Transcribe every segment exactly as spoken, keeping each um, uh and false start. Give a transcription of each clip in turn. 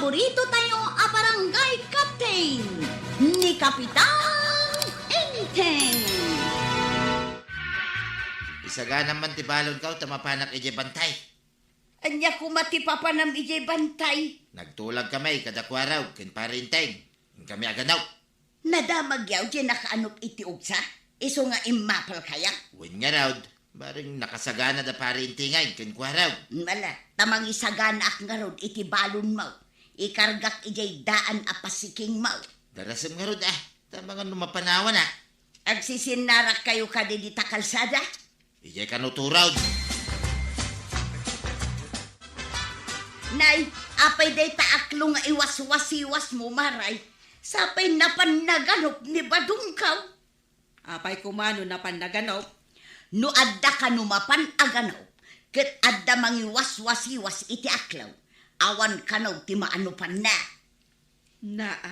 Paborito tayo a barangay captain, ni Kapitan Enteng. Isagana man ti balonkaw ta mapanak idiay bantay. Ania koma ti papanam idiay bantay? Nagtulag kami kada Kuarog ken Pari Enteng. Inkami aganop. Nadamagyaw diay nakaanop iti ugsa, isu nga immapelkayo. Wen ngarud, bareng nakasagana da Pari Enteng ken Kuarog. Ala, ta mangisaganaak ngarud iti balonmo. Ikargak idiay daan a pasikingmo. Darasem ngarud, a, ta mangan no mapanawanak. Agsisinnarakkayo kadi dita kalsada? Idiay kano Turon. Nay, apay dayta aklo nga iwaswasiwasmo, Maray? Sapay napan naganop ni Badongkaw. Apay koma no napan naganop? No adda kano mapan a ganop, ket adda mangiwaswasiwas iti aklo, awan kano ti maanopanna. Naa,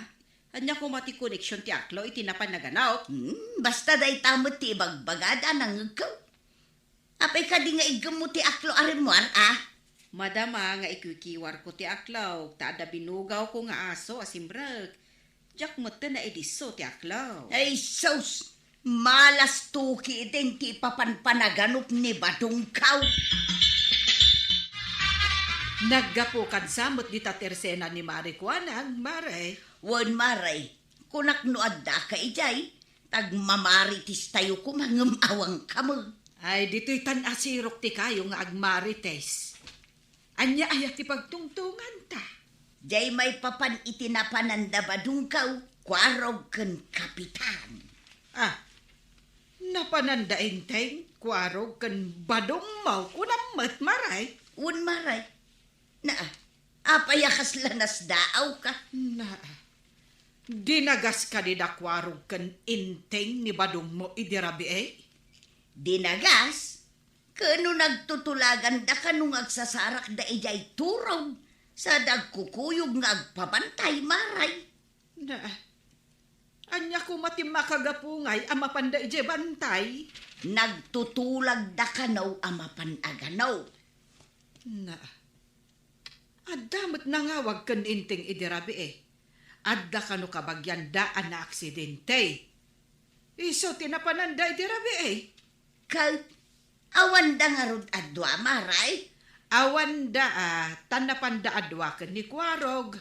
ania koma ti koneksion ti aklo iti napan naganop? Hmm, basta dayta met ti ibagbagada, nangngegko. Apay kadi nga iggemmo ti aklo a rimmuar, a? Madama nga ikikiwarko ti aklo, ta adda binugawko nga aso a simrek. Diak metten naidisso ti aklo. Ay, sus! Malas tuki den ti ipapan panaganop ni Badongkaw. Naggapukan sa met dita ti ersena ni Mari kuanang, Mare. Wen, Mare, kunak no addaka idiay, tagmamarites tayo koma ngem awanka met. Ay, ditoy tan asirok ti kayo nga agmarites. Ania aya ti pagtungtunganta? Diay maipapan iti napananda Badongkaw, Kuarog ken Kapitan. Ah, napananda Enteng, Kuarog ken Badongmo, kunam met, Maray? Wen, Maray. Naa, apay a kasla nasdaawka? Naa. Dinagas kadi da Kuarog ken Enteng ni Badongmo idi rabii? Dinagas? Ken no nagtutulaganda kano nga agsasarakda idiay Turon, sada agkukuyog nga agpabantay, Maray? Na, ania koma ti makagapu ngay a mapanda idiay bantay? Nagtutulagda kano a mapan a ganop. Na, adda met nangawag ken Enteng idi rabii. Adda kano kabagianda a naaksidente. Isu ti napananda idi rabii. Ket awanda ngarud a dua, Maray? Awanda, a, ta napanda a dua ken ni Kuarog.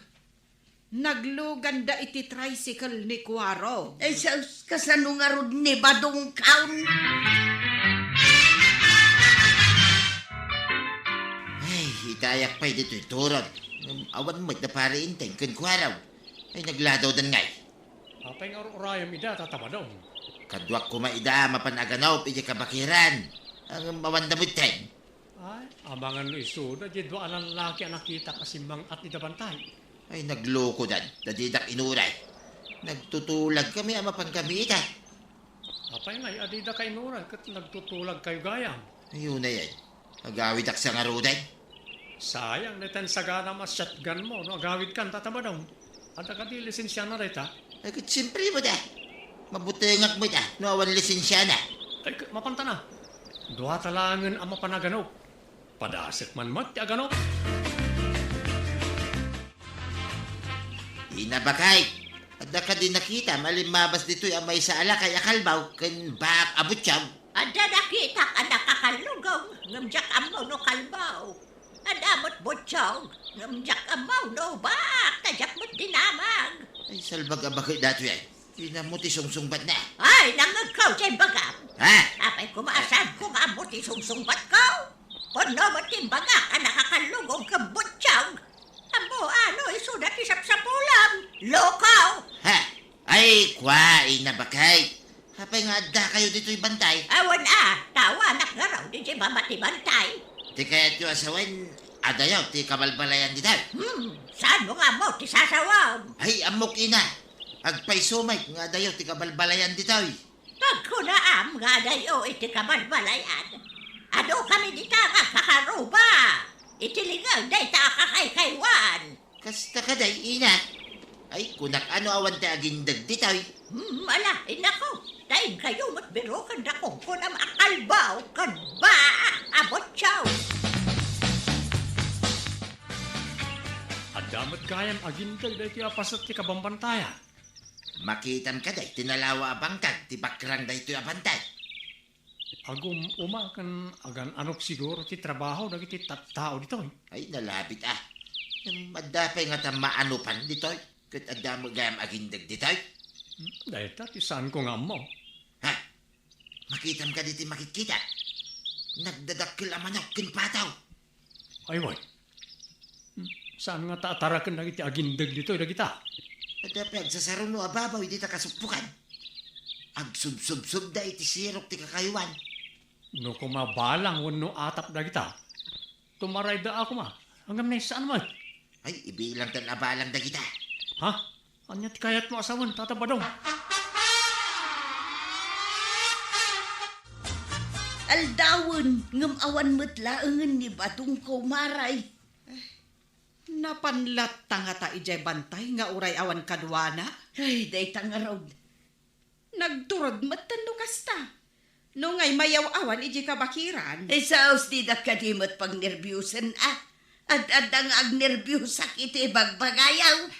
Nagluganda iti tricycle ni Kuarog. Ay, sus, kasano ngarud ni Badongkaw? Ay, itayak pay ditoy Turon. Ngem awan met da Pari Enteng ken Kuarog. Ay, nagladawdan ngay. Apay nga ur-urayem ida, Tata Badong? Kaduak koma ida a mapan a ganop idiay kabakiran. Ngem awanda metten. Ay, amangan no isuda, diay dua a lallaki a nakitak a simmang-at ida bantay. Ay, naglukodan, ta didak inuray. Nagtutulag kami a mapan kami ita. Apay ngay a didaka inuray ket nagtutulag kayo gayam? Ay, unayen. Agawidak sa ngaruden. Sayang, daytan sagana a shotgun mo no agawidkan, Tata Badong. Adda kadi lisensiana dayta? Ay, ket siempre met a. Mabutengak met a no awan lisensiana. Ay, ket mapanta na. Duata laengen a mapan a ganop. Padasek man met ti aganop. Ina Bakay, adda kadi nakitam a limmabas ditoy a maysa a lakay a kalbaw ken baak a butiaw? Adda nakitak a nakakallugong, ngem diak ammo no kalbaw. Adda met butiaw, ngem diak ammo no baak, ta diak met dinamag. Ay, salbag a baket datoy ay. Ina mo ti sungsungbatna. Ay, nangngegko diay bagam. Ha? Apay koma a saanko nga ammo ti sungsungbatko? Kunno met ti imbagak a nakakallugong ken butiaw. Ammo ano isuda ti sapsapulam? Loko! Ha? Ay, kua, Ina Bakay. Apay nga adda kayo ditoy bantay? Awan a, ta awanak ngarud idiay mama ti bantay. Ti kayatyo a sawen, adayo ti kabalbalayan ditoy? Hmm, saanmo nga ammo ti sasawam? Ay, ammok, Ina. Agpayso met nga adayo ti kabalbalayan ditoy. Agkunaam nga adayo iti kabalbalayan. Adu kami dita nga agkakaruba iti lingeg dayta a kakaykaywan. Kasta kadi, Ina? Ay, kunak, ano awan ti agindeg ditoy? Hmm, ala, inako, ta inkayo met biroken da kunkunam a kalbaw ken baak a butiaw. Adda met gayam agindeg daytoy a paset ti kabambantayan. Makitam kadi ti nalawa a bangkag ti bakrang daytoy a bantay? Agum-uma ken agan-anop siguro ti trabaho dagiti tattao ditoy. Ay, nalabit a. Ngem adda pay ngata maanupan ditoy? Ket adda met gayam agindeg ditoy? Hmm, dayta ti saanko nga ammo. Ha? Makitam kadi ti makitkita? Nagdadakkel a manok ken pataw. Ay, wen. Hmm, saan ngata a taraken dagiti agindeg ditoy dagita? Adda pay agsasaruno a baboy dita kasuppokan. Agsubsubsobda iti sirok ti kakaywan. No koma balang wenno atap dagita, tumarayda a koma. Ngem ni saan met? Ay, ibilangtan a balang dagita. Ha? Ania ti kayatmo a sawen, Tata Badong? Aldawen, ngem awan met laengen ni Badongko, Maray. Napan latta ngata idiay bantay nga uray awan kaduana? Ay, dayta ngarud. Nagturod metten no kasta. No ngay mayaw-awan idiay kabakiran. Ay, saos dida kadi met pagnerbiosen a. Ad-adda nga agnerbiosak iti bagbagayaw.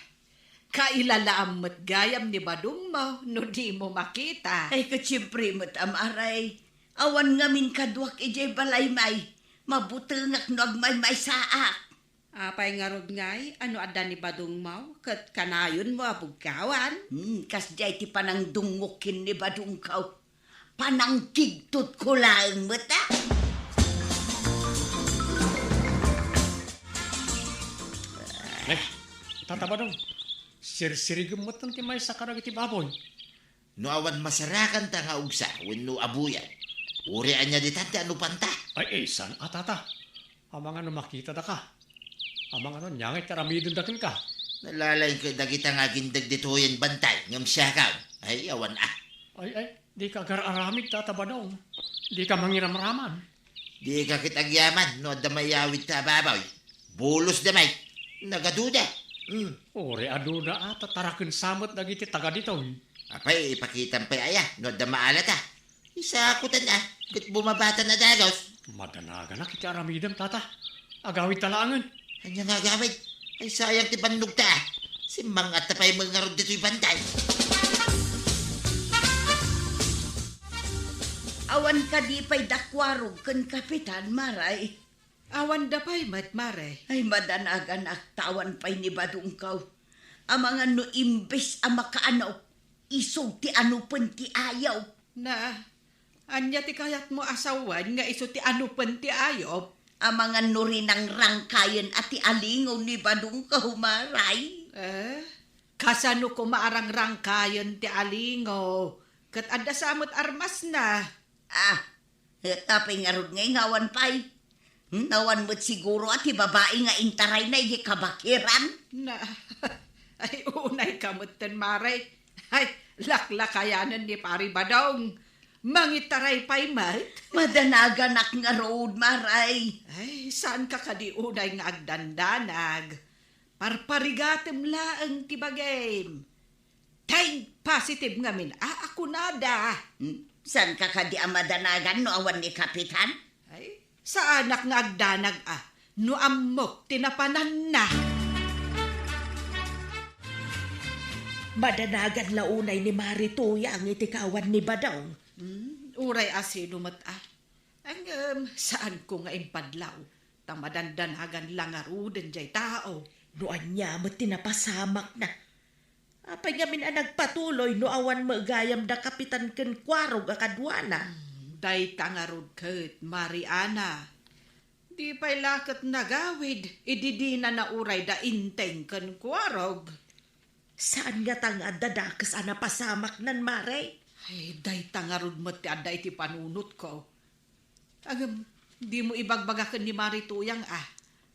Kailalaam met gayam ni Badongmo no dimo makita. Ay, ket siempre met a, Maray. Awan ngamin kaduak idiay balay, May. Mabutengak no agmaymaysaak. Apay ngarud ngay a no adda ni Badongmo ket kanayonmo a bugkawan? Hmm, kasdiay ti panangdungngok ken ni Badongko. Panangkigtotko laeng met a. Ne, Tata Badong, sirsirigem metten ti maysa kadagiti baboy. No awan masarakanta nga ugsa wenno abuyan, uray ania ditan ti anupanta? Ay, ay, saan a, Tata? Amangan no makitadaka. Amangan no ania ngay ti aramidenda kenka. Nalalaing ket dagita nga agindeg ditoyen bantay ngem siakon. Ay, awan a. Ay, ay, dika agar-aramid, Tata Badong. Dika mangiramraman. Dika ket agyaman no adda mayawidta a baboy. Bulos da, May. Nagaduda. Hmm. Uray aduda a, tataraken sa met dagiti taga ditoy. Apay, ipakitam pay aya no adda maalata? Isakutan a, ket bumabatan a dagus. Madanaganak iti aramidem, Tata. Agawidta laengen. Ania nga agawid? Ay, sayang ti bannogta a. Simmangatta pay met ngarud ditoy bantay. Awan kadi pay da Kuarog ken Kapitan, Maray? Awanda pay met, Mare. Ay, madanaganak ta awan pay ni Badongko. Amangan no imbes a makaanop, isu ti anupen ti ayop. Na, ania ti kayatmo a sawen nga isu ti anupen ti ayop? Amangan no rinangrangkayen a ti alingaw ni Badongko, Maray. Eh? Kasano koma a rangrangkayen ti alingaw? Ket adda sa met armasna. Ah, apay ngarud ngay nga awan pay? Hmm, awan met siguro a ti babai nga intarayna idiay kabakiran? Na, ay, unayka metten, Mare. Ay, laklakayanen ni Pari Badong. Mangitaray pay met. Madanaganak ngarud, Maray. Ay, saanka kadi unay nga agdandanag? Parparigatem laeng ti bagim. Think positive ngamin a, a kunada. Hmm? Saanka kadi a madanagan no awan ni Kapitan? Ay, saanak nga agdanag a, no ammok ti napananna. Madanagan la unay ni Mari Tuyang iti kawan ni Badong. Hmm, uray a sino met a. Ngem, saanko nga impadlaw, ta madandanagan la ngaruden jay tao. No ania met ti napasamakna? Apay ngamin a nagpatuloy no awan met gayam da Kapitan ken Kuarog a kaduana? Hmm, dayta ngarud ket, Mari Ana. Di pay la ket nagawid, idi dinana uray da Inteng ken Kuarog. Saan ngata nga adda dakes a napasamaknan, Mare? Ay, dayta ngarud met ti adda iti panunotko. Ngem, dimo ibagbaga ken ni Mari Tuyang a,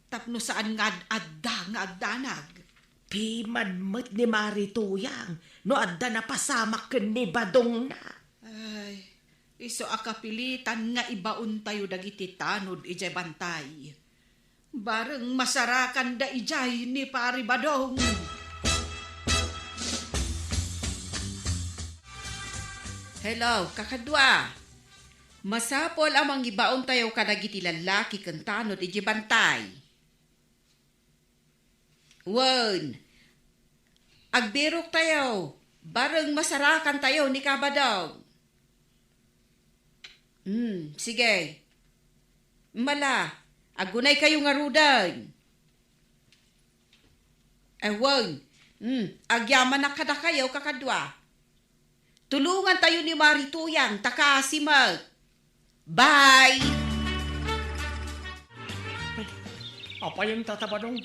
tapno saan nga ad-adda nga agdanag. Piman met ni Mari Tuyang no adda napasamak ken ni Badongna. Ay, isu a kapilitan nga ibaontayo dagiti tanod idiay bantay. Bareng masarakanda idiay ni Pari Badong. Hello, kakadua. Masapul a mangibaontayo kadagiti lallaki ken tanod idiay bantay. Wen, agbiroktayo, bareng masarakantayo ni Kabadong. Hmm, sige. Mala, agunaykayo ngaruden. Awan, hmm, agyamanak kadakayo, kakadua. Tulongantayo ni Mari Tuyang, ta kaasi met. Bye! Ay, apayen, Tata Badong?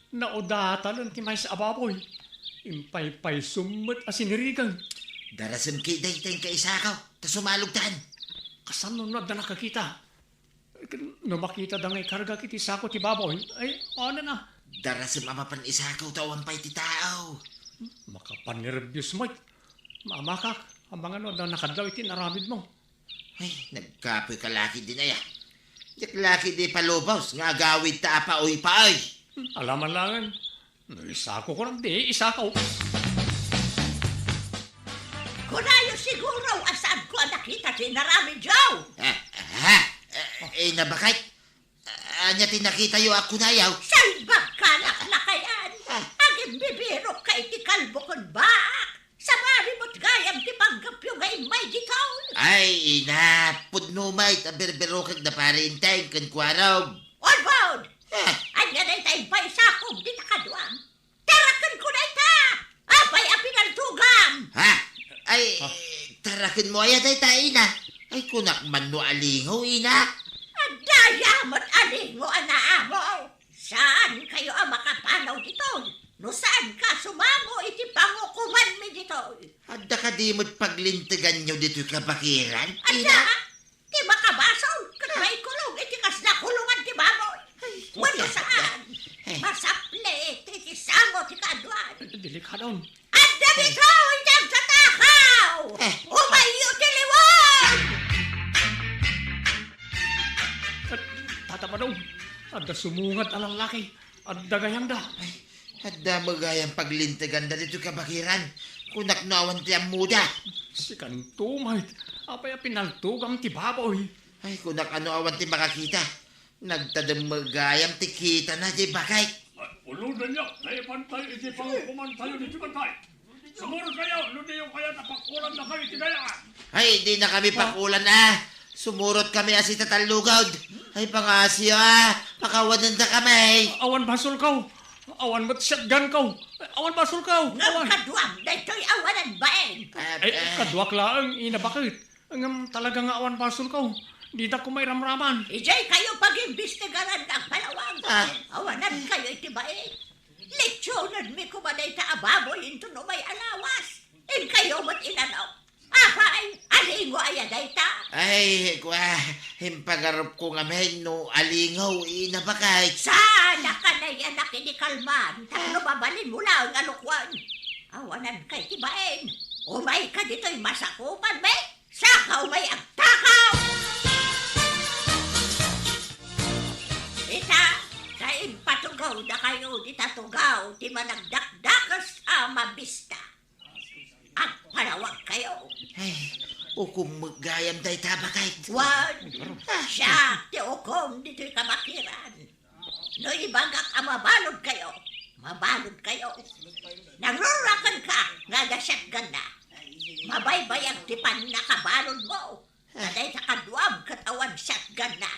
Naudatan ti maysa a baboy. Impaypaysum met a sinirigeng. Darasem kay dayta inka isakaw, ta sumalogtan. Kasano no adda nakakita? No makita da nga ikarga iti sako ti baboy, ay, ano na? Darasem a mapan isakaw ta awan pay ti tao. Makapannerbios met. Mamakak, amangan no adda nakadlaw iti inaramidmo. Ay, nagkapoy ka laki din aya. Diak laki di palubos nga agawid ta apaoy-paoy. Alaman langen. No isako ko lang di, isako. Kunayo siguro a saanko a nakita ti inaramidyo. Ah, ah, eh, eh, nabakay. Ania ti nakitayo a kunayo? Salbag ka, laklakayan. Ah. Agimbibirok ka iti kalbo ken baak. Sabali met gayam ti panggepyo nga immay ditoy. Ay, ina, pudno met a birbirokek da Pari Enteng ken Kuarog. Ulbod! Ah. Ania dayta impaysakog dita kaduam? Tarakenko dayta! Apay a pinaltugam? Ha? Ay, Ah. Tarakenmo aya dayta, ina? Ay, kunak man no alingaw, ina. Adda aya met alingaw a naamo. Saankayo a makapanaw ditoy. No saanka a sumamo iti pangukomanmi ditoy. Adda kadi met paglinteganyo ditoy kabakiran, Adda, ina? Ti makabasol ket maikulong iti kasla kulongan ti baboy. Ay, Wenno saan? Eh. Masaplit iti samo ti kaaduan. Delikadon. Adda ditoy ti agtatakaw! Eh. Umayyo ti liwan! Tata Badong, adda sumungad a lallaki. Adda gayamda. Ay, adda met gayam paglinteganda ditoy kabakiran. Kunak no awan ti ammoda. Sikanto met, apay a pinaltugam ti baboy? Ay, kunak no awan ti makakita. Nagtadem met gayam ti kitana, di bakay. Ay, uludenyo, naipantayo iti pangukomantayo ditoy bantay. Sumurot kayo, no diyo kayat a pakulan dakayo iti dayaan. Ay, di na kami Ah. pakulan, ah. Sumurot kami a sitatallugod. Ay, pangasiyo, ah. Pakawanen da kami. Awan basolko. Awan met shotgunko. Awan basolko. Ngem Awan. kaduam daytoy awanan bain. Ah, Eh, ah. kaduak laeng, ina, baket. Ngem talaga nga awan basolko. Dida ko mairamraman. Idiay kayo pagimbestigaran nga agpalawag. Ah. Awanan kayo iti bain. Lechonenmi koma dayta a baboy inton umay a lawas. Inkayo met inanok. Apay, alingo aya dayta? Ay, kua, impagarupko ngamin no alingo, ina, bakay. Saan a kanayanak idi kalman, tapno mabalinmo laeng a lukwan. Awanan kay ti bain. Umay ka ditoy masakupanmi. Saka umay agtakaw! Ita, ta impatugaw dakayo dita tugaw ti managdakdakes a mabista. Agpalawag kayo. Ay, ukom met gayam dayta, bakay. Wan, Ah. siak ti ukom ditoy kabakiran. No ibagak a mabalud kayo, mabalud kayo. Nangruruaken ka nga adda shotgun na. Mabaybayag ti pannakabalud mo. Kadayta kaduam ket awan shotgun na.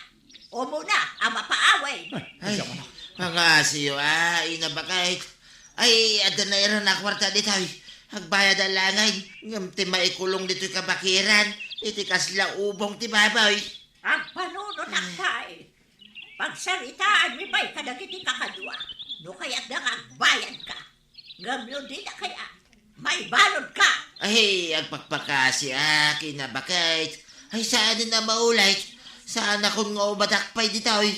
Umuna a mapaawid. Ay, Ay, diak man. Pangasiyo, ah, ina, bakay. Ay, adda na iran a kuarta ditoy. Agbayad a langen, ngem ti maikulong ditoy kabakiran, iti kasla ubong ti baboy. Agpanunotak pay. Pagsaritaanmi pay kadagiti kakadua, no kayatda nga agbayadka. Ngem no dida kayat, maibaludka. Ay, agpakpakasiak, ina, bakay. Ay, saanen a maulay. Saanakon nga umadak pay ditoy.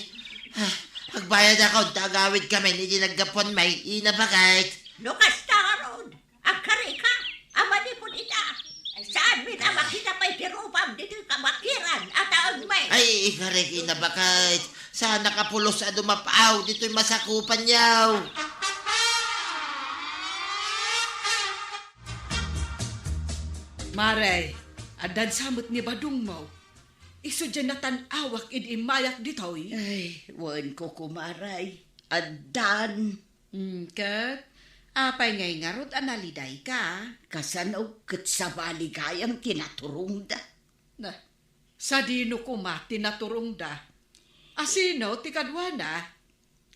Ah, agbayadakon ta agawidkamin iti naggapuanmi, ina, bakay. No kasta ngarud, agkarika a manipud ita. Saanmi a makita pay ti rupam ditoy kabakiran a taengmi. Ay, ikarek, ina, bakay. Saanak a pulos a dumap-aw ditoy masakupanyo. Mare, addan sa met ni badongmo. Isu diay natan-awak idi immayak ditoy. Ay, wen, kukumaray. Addan. Hmm, ket apay ngay ngarud a nalidayka? Kasano ket sabali gayam ti naturongda? Na, sadino koma ti naturongda? Asino ti kaduana?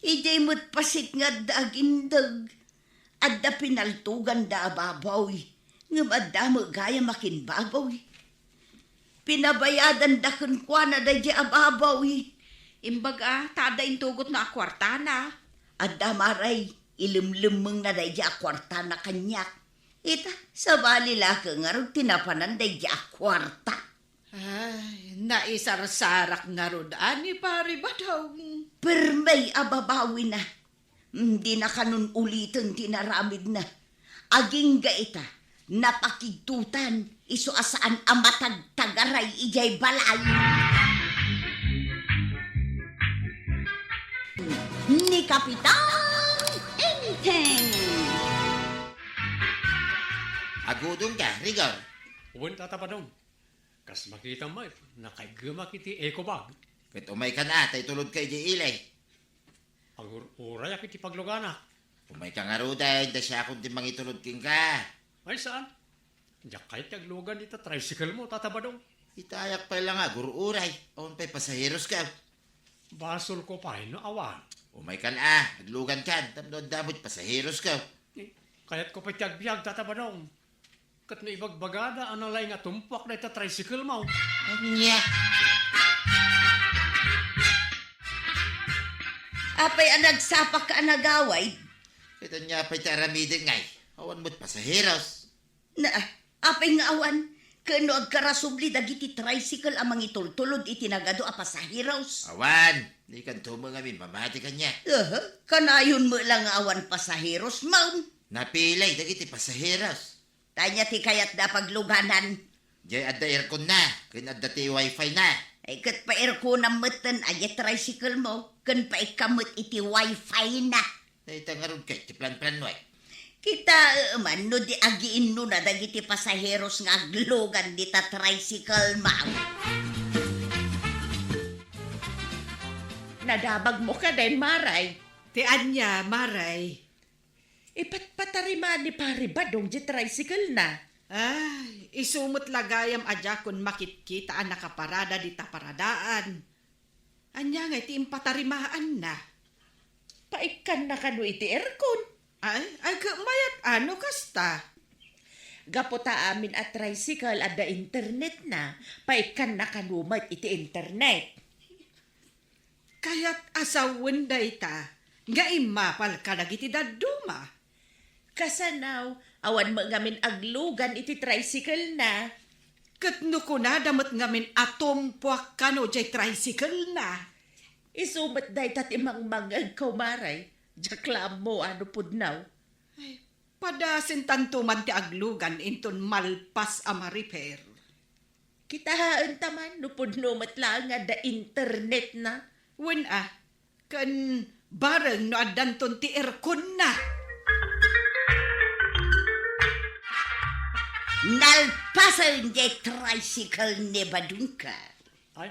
Idiay met pasit nga adda agindeg. Adda pinaltoganda a baboy, ngem adda met gayam a kinbaboy. Pinabayadanda kenkuana daydiay a baboy. Imbag a, ta adda intugotna a kuartana. Adda, Mare, ilemlemmengna daydiay a kuartana kaniak. Ita, sabali la ket ngarud ti napanan daydiay a kuarta. Ay, naisarsarak ngarud a ni Pari Badong. Permey a babawina. Mm, dina kanon uliten ti naramidna. Agingga ita, napakigtutan, isu a saan a matagtagaray idiay balay. Ni Kapitan Enteng. Agudongka, Rigor? Wen, Tata Badong. Kas makitam met, nakaiggemak iti eco bag. Ket umaykan a, ta itulodka idiay ili. Agur-urayak iti pagluganak. Umayka ngaruden, ta siakon ti mangitulod kenka. Ay, saan? Diak kayat ti aglugan ita tricycle mo, Tata Badong. Itayak pay la nga agur-uray. Awan pay pasaheroska. Basolko pay no awan. Umaykan a, aglugankan, tapno adda met pasaheroska. Eh, kayatko pay ti agbiag, Tata Badong. Ket no ibagbagada a nalaing a tumpuak dayta tricycle mo. Ania? Apay a nagsapak a nagawid? Ket ania pay ti aramidek ngay? Awan met pasaheros. Na, apay nga awan? Ken no agkarasubli dagiti tricycle a mangitultulod iti nagadu a pasaheros? Awan, dikanto met ngamin mamati kaniak. Aha, kanayon met la nga awan pasaheros, ma'am. Napilay dagiti pasaheros. Ania ti kayatda a pagluganan? Diay adda airconna, ken adda ti wifi na. Ay, ket pa-airconam metten, ania, tricycle mo, ken paikka met iti wifi na. Dayta ngarud ket ti plan-planmo, eh. Kitaem man no di agiinnona dagiti pasaheros nga aglugan dita tricycle mo. Nadabagmo kaden, Maray? Ti ania, Maray? Ipatpatarimaan ni Pari Badong di tricycle na. Ay, isu met la gayam a diakon makitkita a nakaparada dita paradaan. Ania ngay ti impatarimaanna? Paikkanna kano iti aircon. Ay, ay, ket mayat a no kasta. Gapu ta amin a tricycle adda internet na, paikkanna kano met iti internet. Kayat a sawen dayta nga immapal kadagiti dadduma. Kasano, awan met ngamin aglugan iti tricycle na. Ket no kunada met ngamin a tumpuak kano diay tricycle na. Isu met dayta ti mangmangegko, Maray. Diak la ammo a no pudno. Ay, padasentanto man ti aglugan inton malpas a ma-repair. Kitaen ta man no pudno met laeng nga adda internet na. Wen a, ken bareng no addanton ti aircon na. Nalpasen diay tricycle ni Badongka. Ay,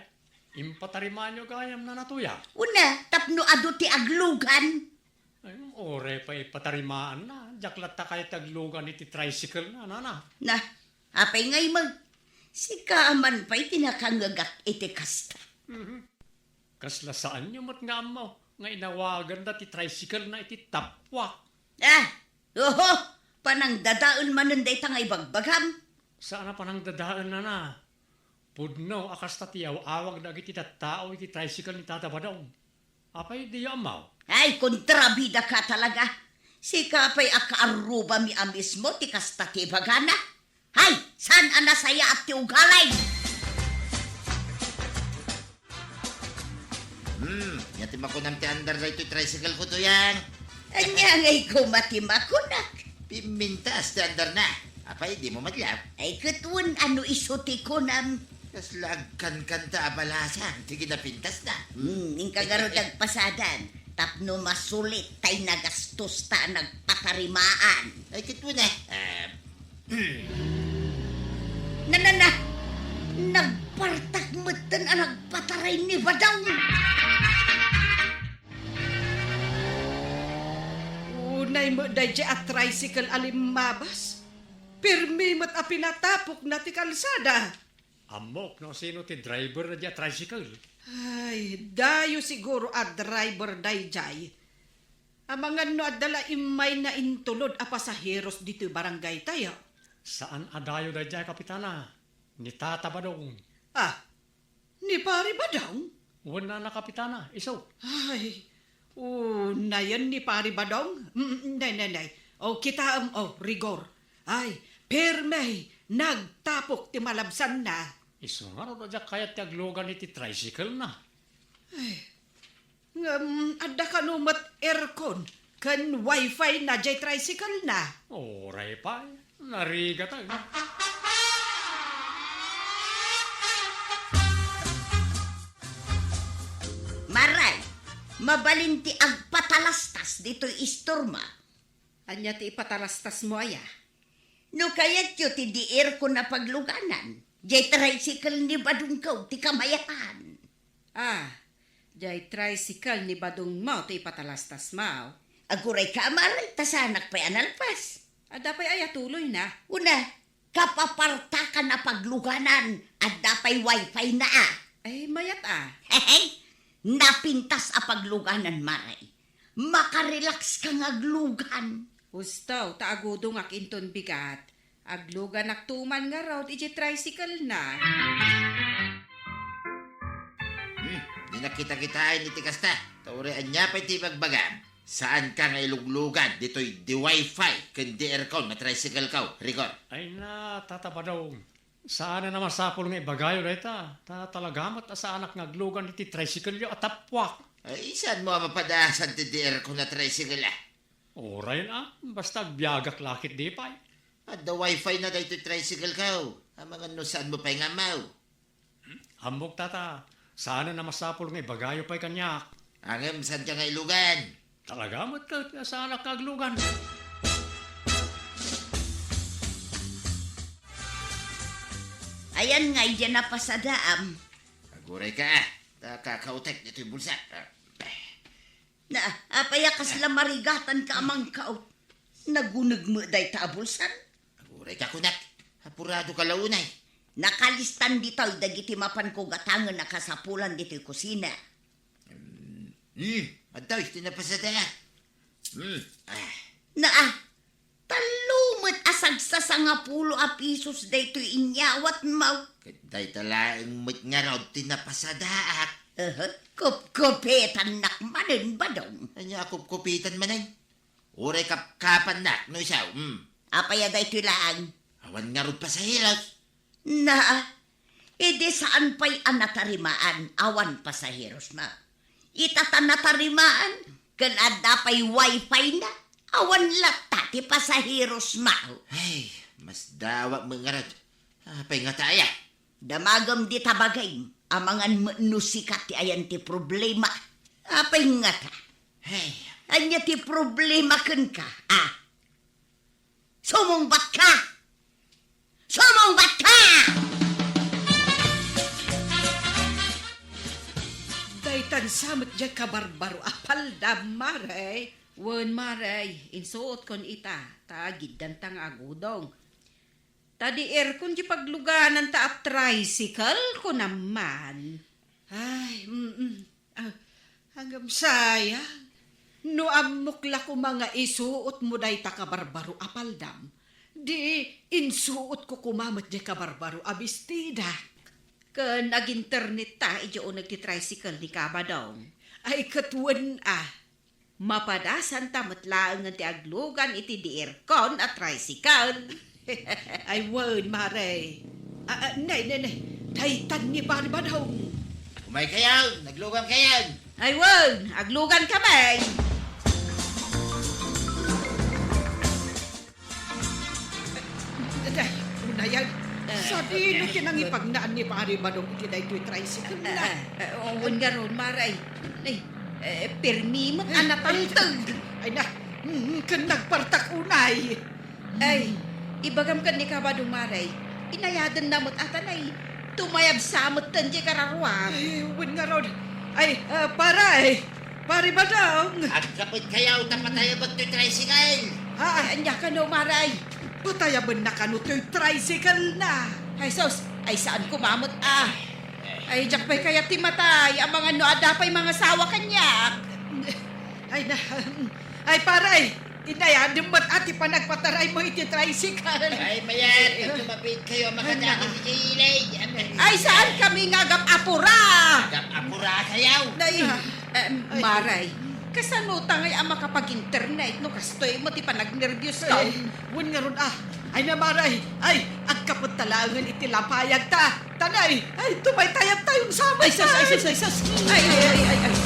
impatarimaanyo gayam, Nana Tuya? Una, tapno adu ti aglugan. Ay, uray pay ipatarimaanna. Diak latta kayat ti aglugan iti tricycle na, Nana. Na, apay ngay met? Sika man pay ti nakangngegak iti kasta. Mhm. Kasla saanyo met nga ammo nga inawaganda ti tricycle na iti tappuak? Ah, oho, panangdadael manen dayta nga ibagbagam. Saan a panangdadael, Nana. Pudno a kasta ti aw-awag dagiti tattao iti tricycle ni Tata Badong. Apay, diyo ammo? Ay, kontrabidaka talaga. Sika pay a kaarrubami a mismo ti kasta ti ibagana. Hay, saan a nasayaat ti ugalim? Hmm, ania ti makunam ti andar daytoy tricycle ko, Tuyang? Ania ngay koma ti makunak? Pimmintas ti andarna. Apay, dimo madlaw? Ay, ket wen a no isu ti kunam. Kasla agkankanta a balasang ti kinapintasna. Hmm, inka ngarud agpasadan. Tapno masulit tay nagastosta a nagpatarimaan. Ay, ket wen a. Ah, Na, na, na! Nagpartak metten a nagpataray ni Badong! Nay met daydiay a tricycle a limmabas. Pirmi met a pinatapokna ti kalsada. Ammok no sino ti driver daydiay a tricycle. Ay, dayo siguro a driver daydiay. Amangan no adda la immayna intulod a pasaheros ditoy barangaytayo. Saan a dayo daydiay, Kapitana. Ni Tata Badong. Ah, ni Pari Badong? Wen nana, Kapitana, isu. Ay, unayen ni Pari Badong? Mm, ne, ne, ne. O, kitaem, o, Rigor. Ay, pirmi, nagtapok ti malabsanna. Isu ngarud a diak kayat ti aglugan iti tricycle na. Ay, ngem, adda kano met aircon ken wifi na diay tricycle na? Uray pay, narigat a. Maray, mabalin ti agpatalastas ditoy istorma. Ania ti ipatalastasmo aya? No kayatyo ti di aircon a pagluganan, diay tricycle ni Badongko ti kamayatan. Ah, diay tricycle ni Badongmo ti ipatalastasmo? Agurayka, Maray, ta saanak pay a nalpas. Adda pay aya tuloyna? Una, kapapartakan a pagluganan, adda pay wifi na a. Ay, mayat a. Hehe, napintas a pagluganan, Maray. Makarelax ka nga aglugan. Husto, ta agudongak inton bigat. Agluganakto man ngarud iti tricycle na. Hmm, dinak kitakitaen iti kasta. Ta uray ania pay ti ibagbagam, saanka nga iluglugan ditoy di wifi ken di aircon nga tricycle ko, Rigor. Ay na, Tata Badong. Saan a masapul nga ibagayo dayta, ta talaga met a saanak nga aglugan iti tricycle-yo a tappuak. Ay, saanmo a mapadasan ti di aircon a tricycle, a? Uray a, basta agbiagak la ketdi pay. Adda wifi na daytoy tricycle ko. Amangan no saanmo pay nga ammo. Ammok, Tata, saan a masapul nga ibagayo pay kaniak. Ngem saanka nga ilugan? Talaga met ket nga saanak nga aglugan. Ayan nga, idiay napasadaam. Agurayka, a. Ta kakautek ditoy bulsa. Na, apay a kasla marigatanka a mangkaut? Naguneg met dayta a bulsan? Agurayka kunak, apuradoka la unay. Nakalistan ditoy dagiti mapanko gatangen a kasapulan ditoy kusina. Hmm, adtoy ti napasadaak. Hmm, ah. Na, a, tallo met a sagsasangapulo a pisos daytoy inyawatmo. Ket dayta laeng met ngarud ti napasadaak. Aha, kupkupitannak manen, Badong. Ania a kupkupitan manen? Uray kapkapannak no isu, hmm. Apay a daytoy laeng? Awan ngarud pasaheros. Na, idi saan pay a natarimaan, awan pasaherosmo. Ita ta natarimaan, ken adda pay wifi na, awan latta ti pasaherosmo. Ay, masdawak met ngarud. Apay ngata aya? Damagem dita bagim, amangan met no sika ti ayan ti problema. Apay ngata? Hey. Ania ti problema kenka, a? Sumungbatka! Sumungbatka! Daytan sa met diay kabarbaro a paldam, Maray. Wen, Maray, insuotkon ita, ta agiddanta nga agudong. Ta di aircon ti paglugananta a tricycle, kunam man. Ay, mm, mm. Ah, agam sayang. No ammok la koma nga isuotmo dayta kabarbaro a paldam, di insuotko koma met diay kabarbaro a bestida. Ken aginternetta idiay uneg ti tricycle ni Kabadong. Ay, ket wen a. Mapadasanta met laengen ti aglugan iti di aircon a tricycle. Ay, wen, Mare. Ah, ah, nay, nay, nay. Daytan ni Pari Badong. Umaykayon, aglugankayon. Ay, wen, aglugankami. Day, unayen. Ah, sadino ti nangipagnaan ni Pari Badong iti daytoy tricycle na? Ah, ah, ah, wen ngarud, Mare. Ay, eh, pirmi met a natalteg. Ay na, mm, ken nagpartak unay. Ay, ibagam ken ni Kabadong, Mare. Inayadenna met a ta nay, tumayabsa metten diay kararua. Ay, wen ngarud. Ay, ah, Pare. Pare Badong! Agkapetkayo ta patayaben toy tricycle! Ha? Ay, ania kano, Mare? Patayabenna kano toy tricycle na? Ay, sus! Ay, saan koma met, ah! Ay, diak pay kayat ti matay, amangan no adda pay mangasawa kaniak. Ay, na, ay, pare! Inayadem met a ti panagpataraymo iti tricycle. Ay, mayat, agkumapiitkayo a makadanon iti ilay. Ay, saan kami nga agap-apura? Agap-apura kayo. Nay, ah, eh, Maray, kasano ta ngay a makapag-internet no kastoy met ti panagnerbios ta? Ay, wen ngarud, ah. Ay na, Maray. Ay, agkapet ta laengen iti lapayag ta. Tanay, ay, tumaytayab tayon sa Ay, sus, ay, sus, ay, sus. Ay, ay, ay, ay, ay.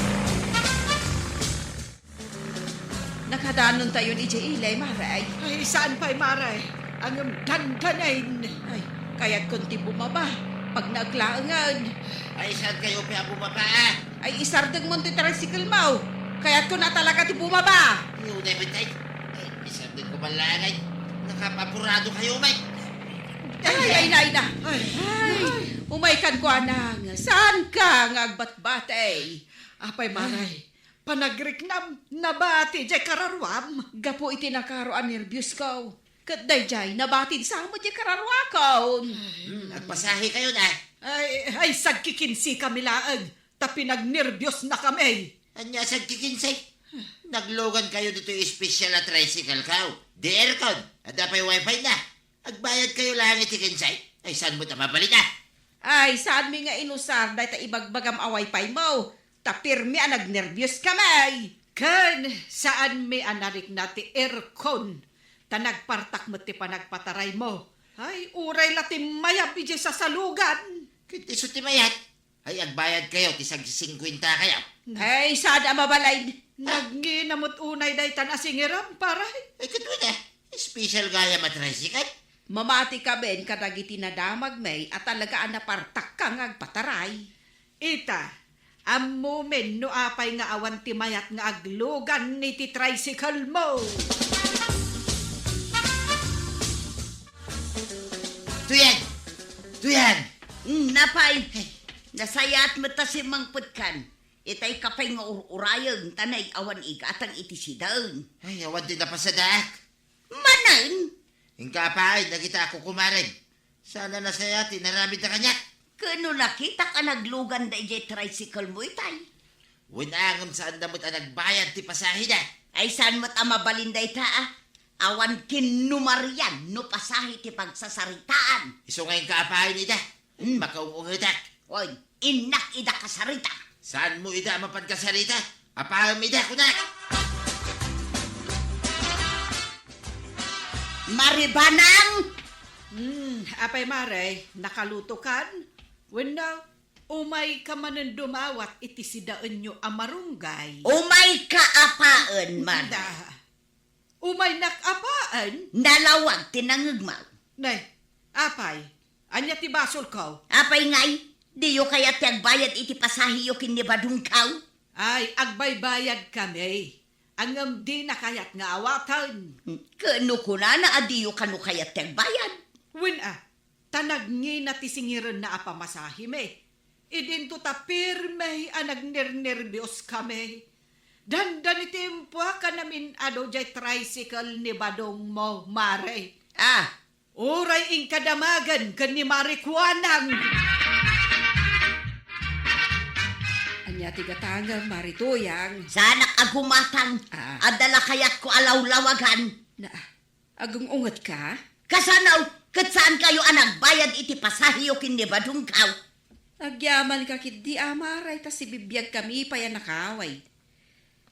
Nakadanontayon idiay ilay, Mare. Ay, saan pay, Mare? Ngem dandanin. Ay, kayatkon ti bumaba. Pagnaek laengen. Ay, saan kayo pay a bumaba, ah? Ay, isardengmon ti tricycle mo. Kayatkon a talaga ti bumaba. Ay, unay, bitay. Ay, isardengko man laeng, ay. Nakapapurado kayo, may. Ay, ay, na, ay, na. Ay. Ay, umaykan ko, anang. Saan ka nga agbatbati? Apay, Mare. Panagriknam, nabati diay kararuam. Gapu iti nakaro a nerbios ko. Ket daydiay, nabati sa met diay kararuakon. Hmm, agpasahi kayo na. Ay, ay, sagkikinsi kami laeng, ta pinagnerbios na kami. Ania sagkikinsi? Naglugan kayo ditoy special a tricycle ko. Di aircon, adda pay wifi na. Agbayad kayo laeng iti kinse? Ay, saan mo ta mabalin, ah? Ay, saan mi nga inusar dayta ibagbagam a wifi mo? Ta pirmi a nagnerbios kami. Ken saan mi a narikna ti aircon ta nagpartak met ti panagpataray mo. Ay, uray la ti mayab idiay sasalugan. Ket isu ti mayat? Ay, agbayad kayo ti sagsisingkuenta kayo. Ay, sada mabalay. Nagngina met unay daytan a singiram, pare. Ay, ket wen, ah, special gayam a tricycle. Mamati ka ben kadagiti nadamagmi a talaga a napartakka nga agpataray. Ita, ammomin no apay nga awan ti mayat nga aglugan iti tricycle mo. Tuyan! Tuyan! Mm, napay, nasayaat met ta simmangpetkan. Itay ka pay nga ur-urayeng, ta nay awan igatang iti sidaen. Ay, awan ti napasadaak. Manen? Inka apaay, dagita a kukumarem. Saan a nasayaat ti inaramidda kaniak. Ken no nakitak a nagluganda idiay tricycle mo itay. Wen a ngem saanda met a nagbayad ti pasahida. Ay, saan met a mabalin dayta, ah? Awan kinumarian no pasahi ti pagsasaritaan. Isu nga inka apaay ida. Hmm. Makaung-ungetak. Oy, innak ida kasarita. Saan mo ida a mapan kasarita? Apaem ida, kunak! Maribanang! Hmm, apay, Mare, nakalutokan? Wenno, umayka manen dumawat iti sidaenyo a marunggay? Umayka apaen, Mare. Da. Umaynak apaen? Nalawag ti nangngegmaw. Nay, apay, ania ti basolko? Apay ngay, diyo kayat ti agbayad iti pasahiyo ken ni Badongko? Ay, agbaybayadkami. Ngem dina kayat nga awaten. Ken no kunana a diyo kano kayat ti agbayad? Wen a, ta nagngina ti singirenna a pamasahimi. Idinto ta pirmi a nagnernerbios kami. Dandani ti impuak a namin-adu diay tricycle ni Badongmo, Mare. Ah. Uray inka damagen ken ni Mare Kuanang. Ania ti gatangem, Mare Tuyang? Saanak a gumatang. Ah. Adda la kayatko a lawlawagan. Na, Agung-ungetka? Kasano? Ket saan kayo a nagbayad iti pasahiyo ken ni Badongko? Agyamanka ketdi, Mare, ta sibibiagkami pay a nakaaway.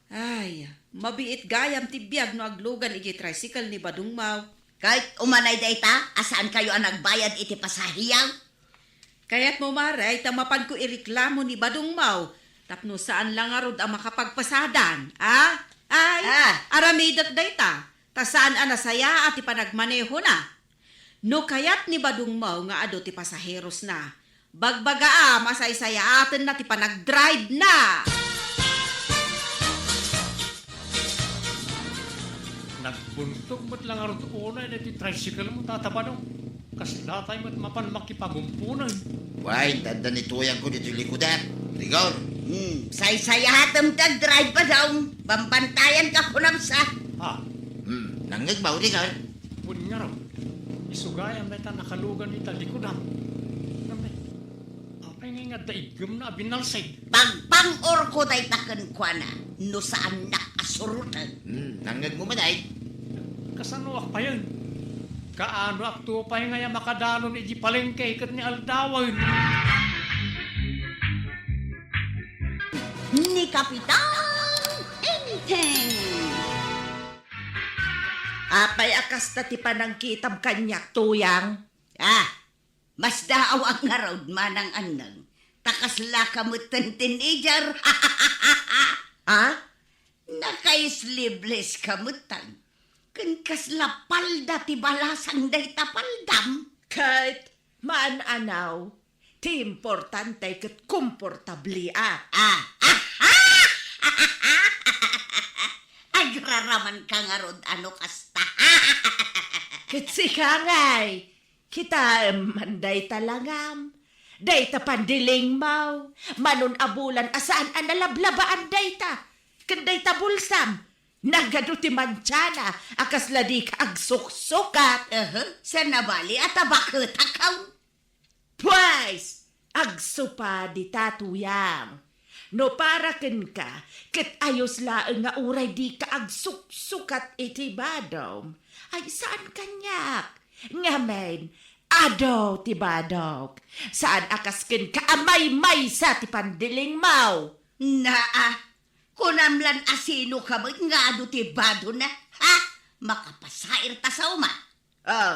Ay, mabiit gayam ti biag no aglugan iti tricycle ni Badongmo. Ket umanay dayta a saan kayo a nagbayad iti pasahiyo? Kayatmo, Mare, ta mapanko ireklamo ni Badongmo tapno saan la ngarud a makapagpasadan, a? Ay, ah, aramidek dayta. Ta saan a nasayaat ti panagmanehona. No kayat ni Badongmo nga adu ti pasaherosna, bagbagaam a saysayaatenna ti panagdrivena. Nagbuntog met la ngarud unay daytoy tricycle mo, Tata Badong. Kaslatay met mapan makipagumpunen. Wen, tanda ni Tuyangko ditoy likudak. Rigor. Hmm, saysayatem ti agdrive, Badong. Bambantayan ka kunam sa. Ah, Hmm, nangngeg ba, Rigor? Wen ngarud, isu gayam dayta nakalugan ita likudan. Nami, apay ngay nga adda iggemna a binalsig? Pagpang-orko dayta kenkuana, no saannak a suroten. Hmm, nangngegmo man ay? Kasanoak payen? Kaanoak to pay ngay a makadalon iti palengke ket ni aldawen? Ni Kapitan Enteng. Apay a kasta ti panangkitam kaniak, Tuyang? Ah, masdaaw a ngarud, Manang Anneng. Ta kasla ka metten teenager. Ha? Naka-sleeveless ka metten. Ken kasla palda ti balasang dayta paldam? Ket maan-anaw, ti importante ket komportable a. Ah. Agraraman ka ngarud a no kasta. Ket sika ngay, kitaem man dayta langam, dayta pandilingmo, manon a bulan a saan a nalablabaan dayta, ken dayta bulsam, nagadu ti mantiana a kasla dika agsuksukat. Aha, saan a bali a tabaketak, aw? Pues, agsupadi ta, Tuyang. No para kenka, ket ayos laeng nga uray dika agsuksukat iti badom. Ay, saan kaniak? Ngamin, adu ti badok. Saan a kas kenka a maymaysa ti pandilingmo. Naa, kunam lan a sino ka met nga adu ti badona, ha? Makapasairta sa uma. Oh,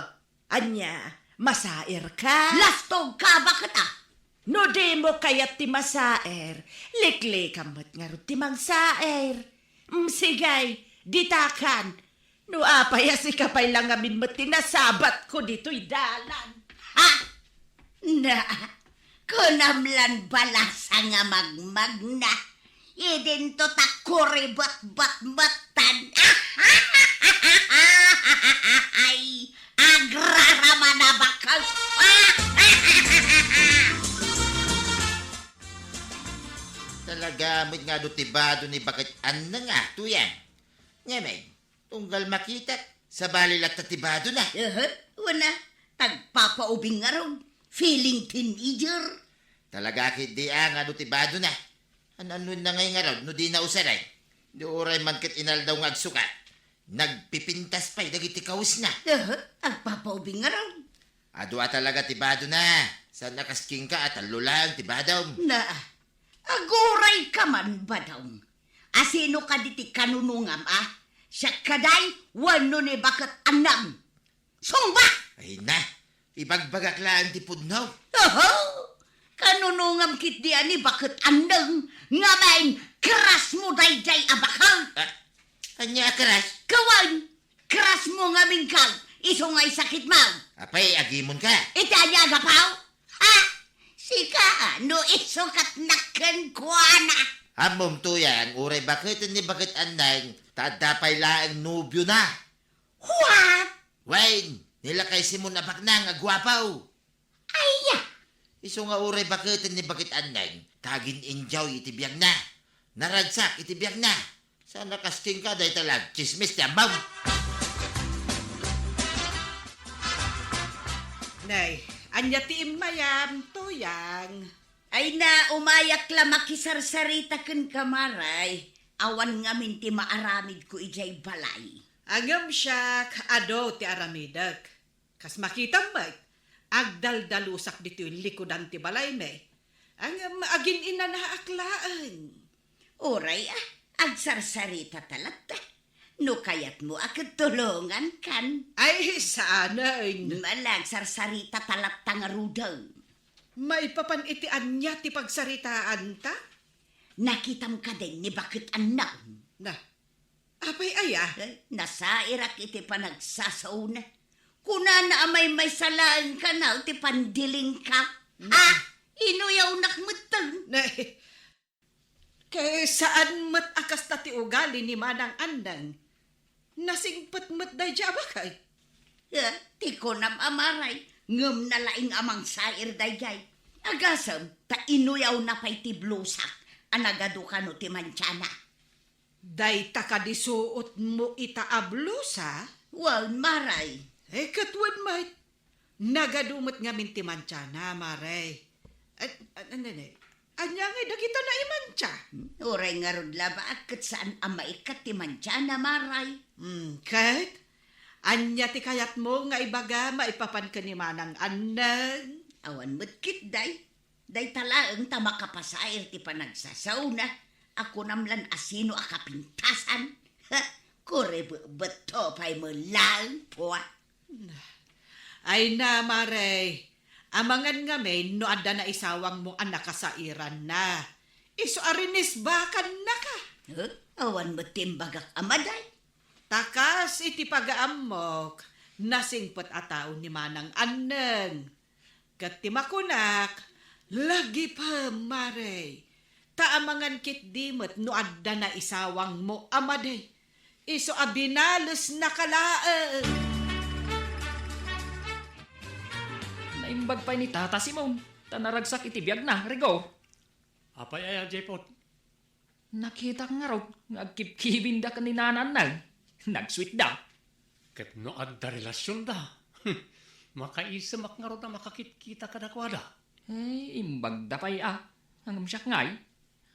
ania, masairka? Lastogka, baket a! No dimo kayat ti masair, liklikam met ngarud ti mangsair. Mm, sige, ditakan. No apay a sika pay la ngamin met ti nasabatko ditoy dalan. Ha? Na, kunam lan balasa nga magmagna. Idinto ta kuribetbet metten. Ay, agraraman a bakal. Talaga met nga adu ti bado ni Baket Anneng a, Tuyang. Ngamin, tunggal makitak, sabali latta ti badona. Aha, wen a, tagpapaubing ngarud, feeling teenager. Talaga ketdi a nga adu ti badona. An-anonna ngay ngarud no dina usaray? Di uray man ket inaldaw nga agsukat, nagpipintas pay dagiti kawesna. Aha, agpapaubing ngarud. Adu a talaga ti badona. Saan a kas kenka a tallo laeng ti badom. Na, aguray ka man, badom. A sino kadi ti kanunongam a? Siak kadi wenno ni Baket Anneng? Sungba! Ay na, ibagbagak laeng ti pudno. Oho! Kanunongam ketdi a ni Baket Anneng, ngamin crush mo daydiay a bakal. Ah, ania a crush? Kawan, crush mo ngamin ka, isu nga isakit mo. Apay, agimon ka? Iti ania a gapu? Ha? Sika, no isu ket nakkenkuana. Ammom, Tuyang, uray baketen ni Baket Anneng, ta adda pay laeng nobiona. What? Wen, ni lakay Simon a baknang a guapo. Aya! Isu nga uray baketen ni Baket Anneng, ta agin-enjoy iti biagna. Naragsak iti biagna. Saan a kas kenka dayta la agtsismis ti ammom. Nay, ania ti immayam, Tuyang? Ay na, umayak la makisarsarita kenka, Maray. Awan ngamin ti maaramidko idiay balay. Ngem siak, adu ti aramidek. Kas makitam met, agdaldalusak ditoy likudan ti balaymi. Ngem agin-inanaak laeng. Uray a, agsarsarita ta latta. No kayatmo a ket tulongankan. Ay, saanen. Ala, agsarsarita ta latta ngaruden. Maipapan iti ania ti pagsaritaanta? Nakitam kadin ni Baket Anneng? Na, apay aya? Eh, nasairak iti panagsasaona. Kunana a maymaysa laeng kano ti pandilingka. Mm. Ah, inuyawnak metten. Ne, ket saan met a kasta ti ugali ni Manang Anneng. Nasingpet met daydiay a baket. Eh, ti kunam a Maray, ngem nalaing a mangsair daydiay. Agasem, ta inuyawna pay ti blusak. a nagadu kano ti mantiana. Dayta kadi suotmo ita a blusa? Wen, Maray. Eh, ket wen met. Nagadu met ngamin ti mantiana, Maray. An-, an-, an-, an-, ania ngay dagita naimantia? Hmm, uray ngarud labaak ket saan a maikkat ti mantiana, Maray. Hmm, ket? Ania ti kayatmo nga ibaga maipapan ken ni Manang Anneng? Awan met ketdi. Dayta laeng ta makapasair ti panagsasaona a kunam lan a sino a kapintasan. Ha, kurebebbetto pay met laeng, pua. Ay na, Maray, amangan ngamin no adda naisawangmo a nakasairanna. Isu a rinisbakannaka. Huh? Awan met ti imbagak a maday. Ta kas iti pagaammok, nasingpet a tao ni Manang Anneng. Ket ti makunak, lagipem, Maray, ta amangan ketdi met no adda naisawangmo a madi. Isu a binalesnaka laeng. Naimbag pay ni Tata Simon, ta naragsak iti biagna, Rigo. Apay aya, Jepot? Nakitak ngarud nga agkibkibinda ken ni Nana Anneng. Nagsuitda. Ket no adda relasionda, makaisemak ngarud a makakitkita kadakuada. Ay, imbagda pay a. Ngem siak ngay,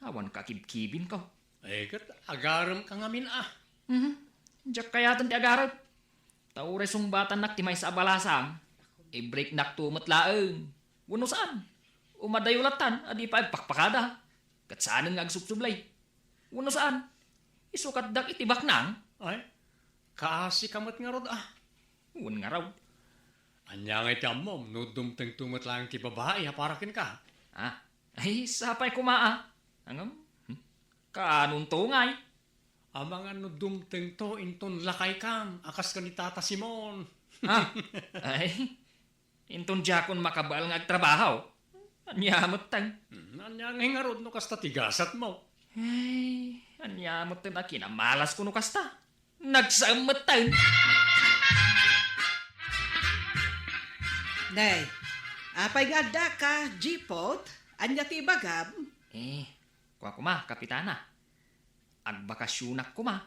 awan kakibkibinko. Ay, ket agaremka ngamin a. Mhm. Diak kayaten ti agarem. Ta uray sungbatannak ti maysa a balasang, i-breaknakto met laeng. Wenno saan, umadayo lattan a di pay agpakpakada. Ket saanen nga agsubsublay. Wenno saan, isukatdak iti baknang. Ay, kaasika met ngarud a. Wen ngarud. Ania ngay ti ammom no dumtengto met laeng ti babai a para kenka? Ah, ay, sapay koma a. Ngem, hmm, kaanonto ngay? Amangan no dumtengto inton lakaykan a kas ken ni Tata Simon. Ah, ay, inton diakon makabael nga agtrabaho. Ania metten? Hmm, ania ngay ngarud no kasta ti gasatmo? Ay, ania metten a kinamalasko no kasta? Nagsaem metten. Nay, apay nga addaka, Jipot? Ania ti ibagam? Eh, kua koma, Kapitana. Agbakasionak koma.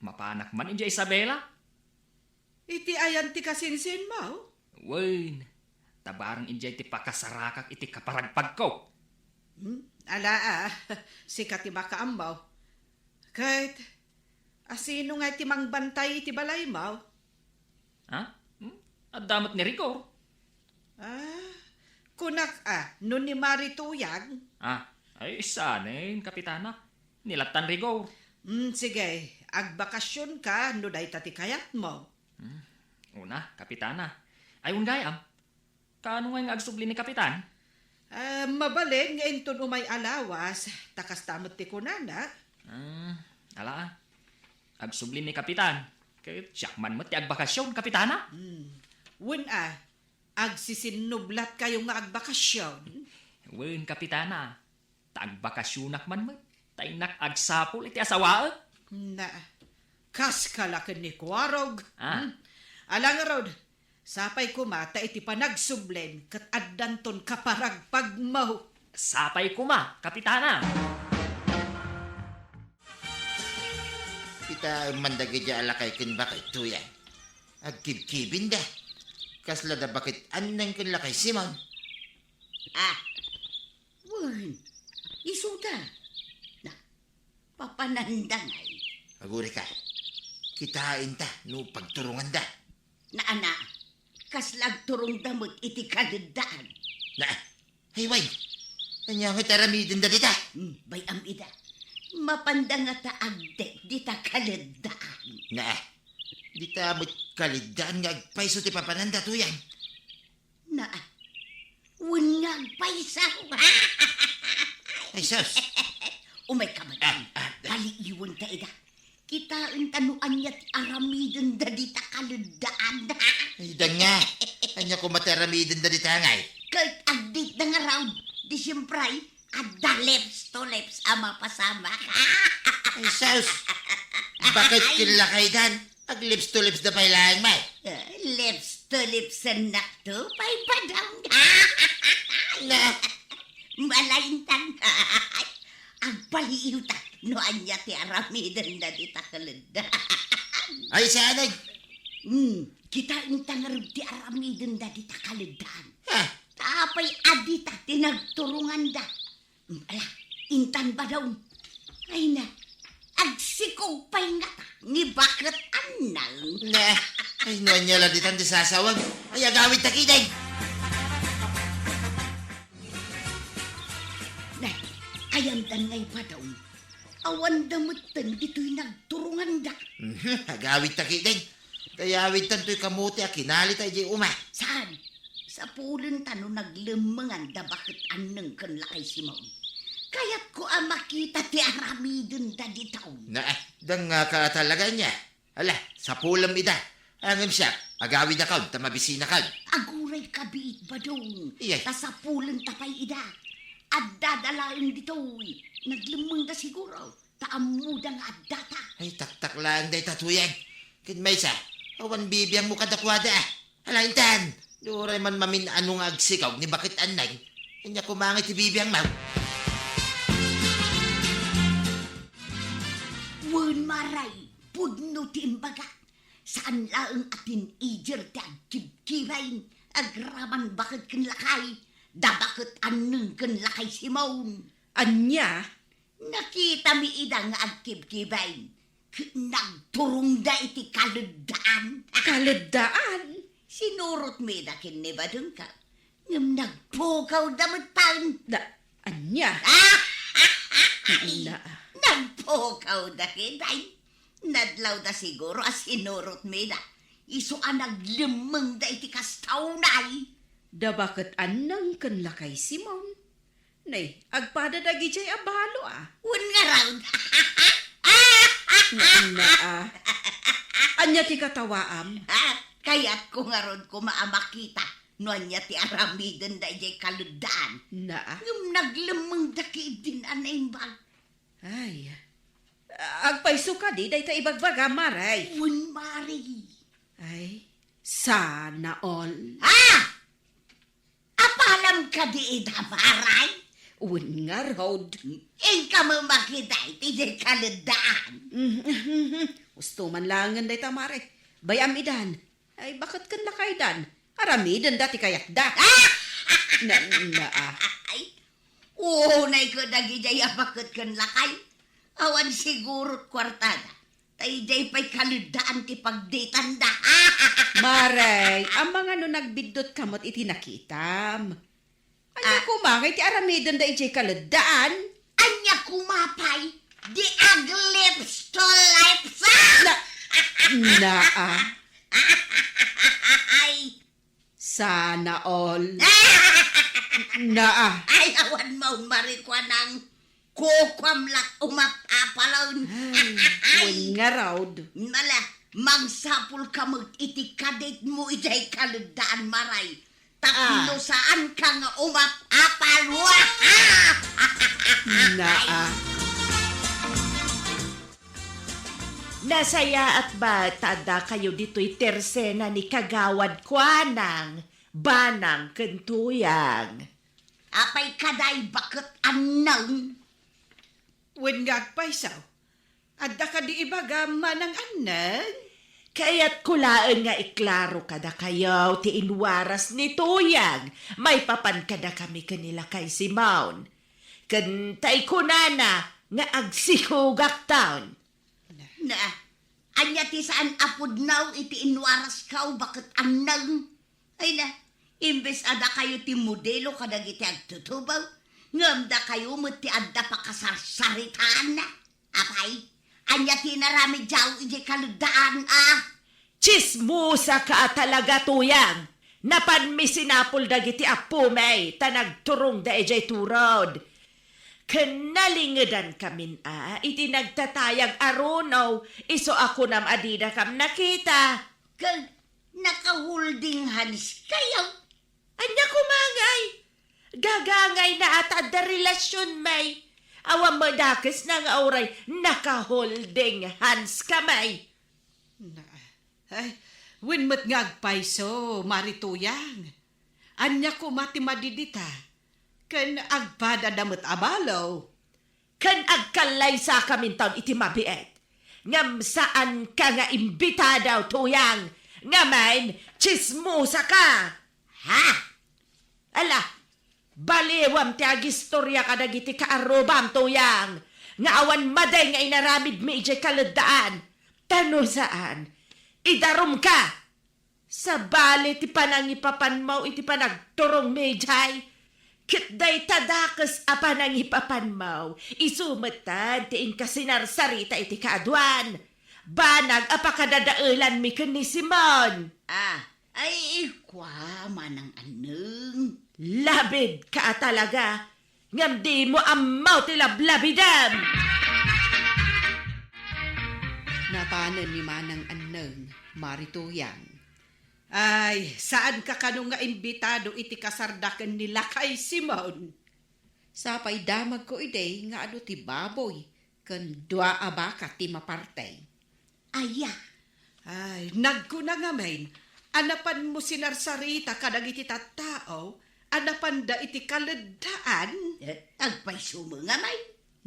Mapanak man idiay Isabela. Iti ayan ti kasinsinmo? Wen, ta bareng idiay ti pakasarakak iti kaparagpagko. Hmm? Ala a, sika ti makaammo. Ket, asino ngay ti mangbantay iti balaymo? Ha? Hmm? Adda met ni Rigor. Ah, kunak a, no ni Mari Tuyang? Ah, ay, saanen, Kapitana. Ni lattan Rigor. Hmm, sige, agbakasionka no dayta ti kayatmo. Hmm, una, Kapitana. Ay, wen gayam. Kaano ngay nga agsubli ni Kapitan? Ah, mabalin nga inton umay a lawas, ta kasta met ti kunana. Hmm, ala. Agsubli ni Kapitan. Ket siak man met ti agbakasion, Kapitana. Hmm. Wen a, agsisinnublatkayo nga agbakasion? Wen, Kapitana. Ta agbakasionak man met, ta innak agsapul iti asawaek. Na, kaska la ken ni Kuarog. Ah. Hmm. Ala ngarud, sapay koma ta iti panagsublim ket addanton kaparagpagmo. Sapay koma, Kapitana. Kitaem man dagiti a lakay ken bakay Tuyang. Agkibkibinda. Kasla da bakit Anneng ken lakay Simon. Ah, wen, isuda. Na, papananda ngay. Agurika, kitaenta no pagturonganda. Na, ana, kasla agturongda met iti kaleddaan. Na, ay, way, ania nga ti aramidenda dita? Hmm, bay-am ida. Mapanda nga ta agdek dita kaleddaan. Na, dita met kaleddaan nga agpayso ti papananda, Tuyang. Na, wen nga agpayso. Ay, sus. Umayka, madam. Ah, ah, ah. Paliiwenta ida. Kitaenta no ania ti aramidenda dita kaleddaan. Ay, danya. Ania koma ti aramidenda dita ngay? Ket agdetda ngarud, di siempre, adda lips to lips a mapasamak. Ay, sus. Bakit ken lakaydan? Ag lips to lips da pay laeng met. Eh, lips to lips ennak to pay padam. Na. Malaintan. agpaliiwta no ania ti aramidenda dita kaledda. Ay, siya, Nay. Hmm, kitaenta ngarud ti aramidenda dita kaleddan. Ah. Ta apay a dita ti nagturonganda. Hmm, ala, intan, Badong. Ay na, agsikog pay ngata ni baket annang. Ne, ay, no ania la ditan ti sasawag. Ay, agawidta ketdin. Ne, ayandan ngay, Badong. Awanda metten ditoy nagturonganda. Mhm, agawidta ketdin. Tay awidtan toy kamote a kinalita idiay uma. Saan? Sapulenta no naglemmenganda baket annang ken lakay Simon. Kayatko a makita ti aramidenda ditoy. Naa, dangngaka a talaga ania? Ala, sapulem ida. Ngem siak, agawidakon ta mabisinakon. Aguray kabiit, Badong. Iyay. Ta sapulenta pay ida. Addada laeng ditoy. Naglemmengda siguro. Ta ammoda nga addata. Ay, taktak laeng dayta, Tuyang. Ken maysa, awan bibiangmo kadakuada. Ala, intan, di uray man mamin-ano nga agsikog ni baket annang. Ania koma ngay ti bibiangmo? Wen, Maray, pudno ti imbagak. Saan laeng a teenager ti agkibkibain, agraman baket ken lakay, da baket annang ken lakay Simon. Ania? Nakitami ida nga agkibkibain ket nagturongda iti kaleddaan. Kaleddaan? Sinurotmi ida ken ni Badongko, ngem nagpukawda metten. Da, ania? Ay, Ina. Nagpukawda ketdin. Nadlawda siguro a sinurotmi ida. Isu a naglemmengda iti kasta unay. Da baket annang ken lakay Simon. Nay, agpada dagidiay a balo, a. Wen ngarud. Ania, a? Ania ti katawaam? Ah, kayatko ngarud koma a makita no ania ti aramidenda idiay kaleddaan. Naa. Ngem naglemmengda ketdin a naimbag. Ay, agpayso kadi dayta ibagbagam, Maray? Wen, Maray. Ay, sana all. Ah! Apalam kadi ida, Maray? Wen ngarud. Inka met makita iti diay kaleddaan. Usto man laengen dayta, Maray. Bay-am idan. Ay, baket ken lakaydan. Aramidenda ti kayatda. Ah! Na, na, ah. Ay, unay ket dagidiay a baket ken lakay. Awan sigurot kuartada. Ta idiay pay kaleddaan ti pagdetanda. Maray, amangan no nagbiddutka met iti nakitam. Ania Ah. koma ngay ti aramidenda idiay kaleddaan? Ania koma pay? Di aglips to lips, ah! Na, naa. Ay. Sana all. Naa. Ay, awan maun marikuanang kukuam la umap-apalon. Ay, wen ngarud. Mala, mangsapulka met iti kadetmo idiay kaleddaan, Maray. Tapno Ah. saanka nga umap-apal. Naa. Nasayaat ba ta addakayo ditoy tersena ni Kagawad Kuanang, Banang ken Tuyang? Apay kaday baket annang? Wen nga agpayso, adda kadi ibagam, Manang Annang? Kayatko laeng nga iklaro kadakayo ti inwaras ni Tuyang maipapan kadakami ken ni Lakay Simon. Ken tay kunana nga agsikogakton. Na, ania ti saan a pudno iti inwarasko, baket annang? Ay na, imbes a dakayo ti modelo kadagiti agtutubo, ngem dakayo met ti adda pakasarsaritaanna. Apay, ania ti inaramidyo idiay kaleddaan, a? Tsismosaka a talaga, Tuyang. Napanmi sinapul dagiti appomi ta nagturongda idiay turod. Ken nalingedankamin a iti nagtatayag a runo, isu a kunam a didakam nakita. Ken naka-holding hands kayo? Ania koma ngay? Gagangayna a ta adda relasionmi. Awan madakesna nga uray naka-holding hands kami. Na, ay, wen met nga agpayso, Mari Tuyang. Ania koma ti madidita? Ken agpadada met a balo. Ken agkallaysakaminton iti mabiit. Ngem saanka nga imbitado, Tuyang. Ngamin, tsismosaka. Ha? Ala, baliwam ti agistorya kadagiti kaarrubam, Tuyang, nga awan madi nga inaramidmi idiay kaleddaan. Ta no saan, idarumka. Sabali ti panangipapanmo iti panagturongmi idiay. Ket dayta dakes a panangipapanmo, isu metten ti inka sinarsarita iti kaaduan. Banag a pakadadaelanmi ken ni Simon. Ah, ay, ikua, Manang Anneng. Labidka a talaga, ngem dimo ammo ti lablabidem. Napanen ni Manang Anneng, Mari Tuyang. Ay, saanka kano nga imbitado iti kasarda ken ni Lakay Simon? Sapay damagko idi nga adu ti baboy ken dua a baka ti maparte. Aya? Ay, nagkuna ngamin a napanmo sinarsarita kadagiti tattao a napanda iti kaleddaan? Eh, agpayso met ngamin.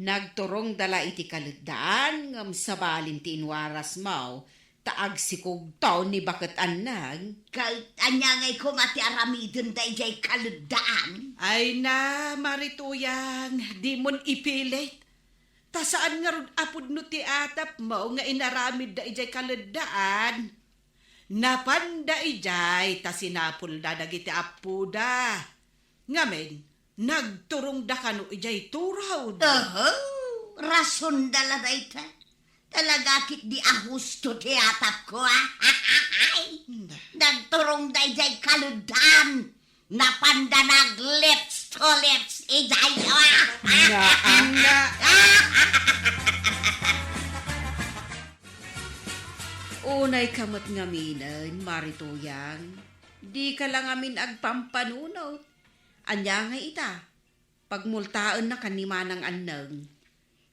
Nagturongda la iti kaleddaan, ngem sabalin ti inwarasmo, ta agsikugto ni Baket Anneng. Ket ania ngay koma ti aramidenda idiay kaleddaan? Ay na, Mari Tuyang, dimon ipilit. Ta saan ngarud a pudno ti atapmo nga inaramidda idiay kaleddaan. Napanda idiay ta sinapulda dagiti appoda. Ngamin, nagturongda kano idiay turod. Oho, rasonda la dayta. Talaga ketdi a husto ti atapko, a. Nagturongda idiay kaleddaan. Napanda nag-lips to lips idiay, a. Nga, nga. Unayka met ngaminen, Mari Tuyang. Dika la ngamin agpampanunot. Ania ngay ita? Pagmultaennakan ni Manang Anneng.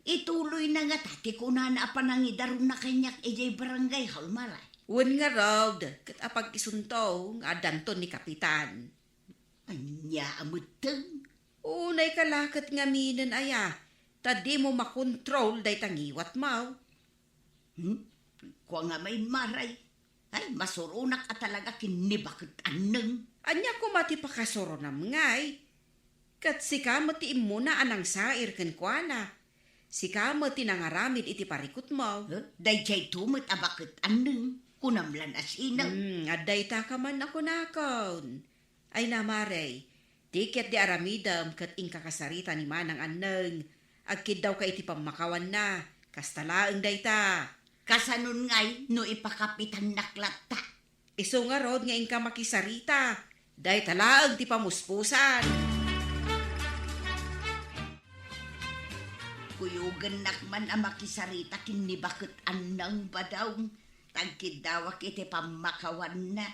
Ituloyna ngata ti kunana a panangidarumna kaniak idiay barangay hall, Mari. Wen ngarud, ket apag-isunto nga addanton ni Kapitan. Ania a metten? Unayka la ket ngaminen aya, ta dimo makontrol dayta ngiwatmo. Hmm? Kua ngamin, Mari. Ay, masuronak a talaga ken ni Baket Anneng. Ania koma ti pakasuronam ngay? Ket sika met ti immuna a nangsair kenkuana. Sika met ti nangaramid iti parikutmo. Eh, daydiay to met a Baket Anneng. Kunam lan a sino? Hmm, adda ita ka man a kunakon. Ay na, Mari, ti ketdi aramidem ket inkakasarita ni Manang Anneng, agkiddawka iti pammakawanna, kasta laeng dayta. Kasanon ngay no ipakapitannak latta? Isu ngarud nga inka makisarita, dayta laeng ti pamuspusan. Kuyogennak man a makisarita ken ni Baket Anneng, Badong, ta agkiddawak iti pammakawanna.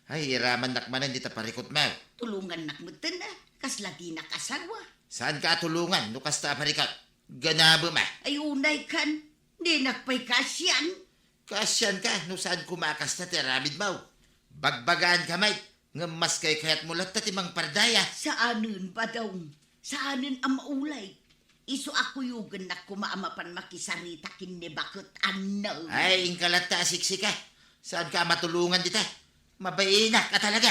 Ay, iramannak manen dita parikutmo. Tulongannak metten, a, kasla dinak asawa. Saanka a tulongan no kasta a parikut? Ganabem a. Ay, unay kan, dinak pay kaasian. Kaasianka no saan koma a kasta ti aramidmo. Bagbagaanka met, ngem mas kaykayatmo latta ti mangpardaya. Saanen, Badong. Saanen a mauleg. Isu a kuyogennak koma a mapan makisarita ken ni Baket Anneng. Ay, inka latta a siksika. Saanka a matulongan dita. Mabainak a talaga.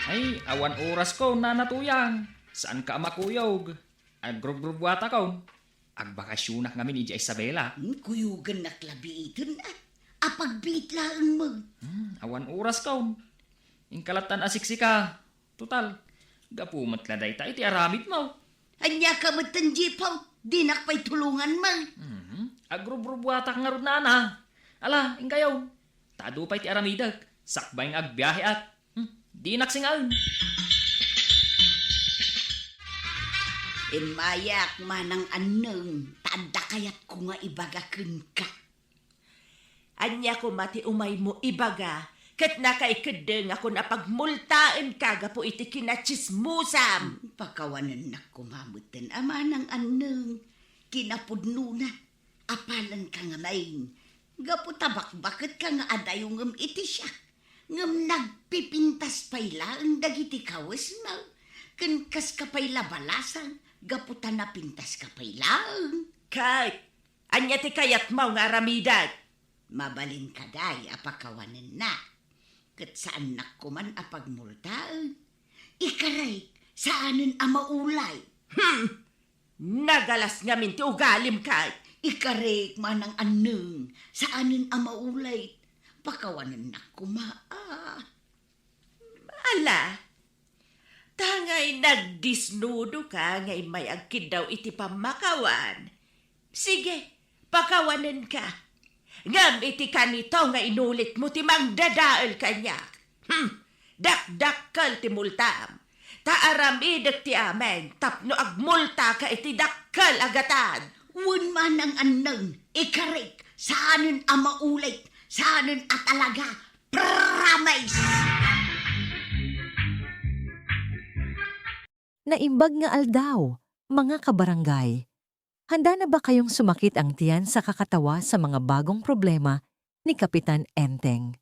Ay, awan orasko, Nana Tuyang. Saanka a makuyog. Agrubrubuatakon. Agbakasionak ngamin idiay Isabela. Hmm, kuyogennak la biiten, a. Apagbiit laeng met. Hmm, awan oraskon. Inka lattan a siksika. Total, gapu met la dayta iti aramidmo. Ania ka metten, Jipaw? Dinak pay tulongan met. Mhm. Agrubrubuatak ngarud, Nana. Ala, inkayon. Ta adu pay ti aramidek. Sakbay nga agbiaheak. Hmm, dinak singaen. Immayak, Manang Anneng, ta adda kayatko nga ibaga kenka. Ania koma ti umaymo ibaga, ket nakaikeddengakon a pagmultaenka gapu iti kinatsismosam. Hmm, pakawanennak koma metten a, Manang Anneng, kinapudnona. Apalenka ngamin, gapu ta bakbaketka nga adayo ngem iti siak, ngem nagpipintas pay laeng dagiti kawesmo. Ken kaska pay la balasang gapu ta napintaska pay laeng. Ket ania ti kayatmo nga aramidek? Mabalin kadi a pakawanennak, ket saannak koman a pagmultaen. Ikarek, saanen a maulay. Hmm! Nagalas ngamin ti ugalim ket. Ikarek, Manang Anneng, saanen a maulay. Pakawanennak koma, a. Ala, ta ngay nagdisnudoka nga immay agkiddaw iti pammakawan. Sige, pakawanenka. Ngem iti kanito nga inulitmo ti mangdadael kaniak. Hmm, dakdakkel ti multam. Ta aramidek ti amin tapno agmultaka iti dakkel a gatad. Wen, Manang Anneng, ikarek, saanen a maulay, saanen a talaga, promise! Naimbag nga aldaw, mga kabarangay. Handa na ba kayong sumakit ang tiyan sa kakatawa sa mga bagong problema ni Kapitan Enteng?